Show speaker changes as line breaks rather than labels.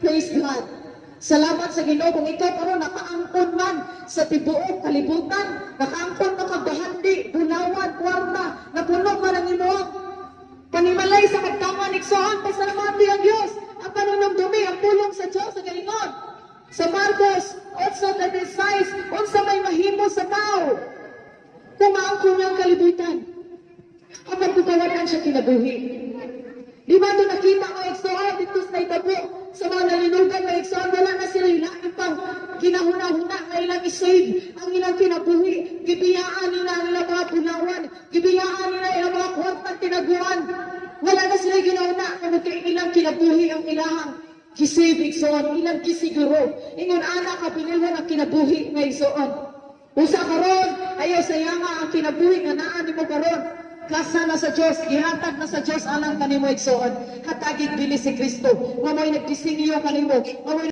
Praise God. Salamat sa Ginoo kung ikaw karon nakaangkon man sa tibuok kalibutan, nakaangkon ka kag bahandi, bulawan, kwarta, napuno man ang imong panimalay sa kabtangan, igsoon, pasalamati ang Dios. Ang panunumdumi, ang pulong sa Dios sa galingon. Sa Marcos 8:36, unsa may mahimo sa tao kung maangkon niya ang kalibutan, apan kawad-an siya kinabuhi? Di ba ito nakita, mga igsoon, dito sa naitabo sa mga nalinugan, mga igsoon, wala na sila lain pang kinahuna-huna nga ilang i-save ang ilang kinabuhi? Gibiyaan nila ang ilang mga bulawan, gibiyaan nila ilang mga kwartang tinaguan. Wala na sila ginahuna kung kay ilang kinabuhi ang ilahang gisave, igsoon, ilang gisiguro. Ingon ana kabililhon ang kinabuhi nga, igsoon. Usa karon, ayaw sayanga ang kinabuhi nga naa nimo karon. Kasa na sa Dios, gihatag na sa Dios alang kanimo, igsoon. Hatagig bili si Kristo, nga mo'y nagdisinyo kanimo, nga mo'y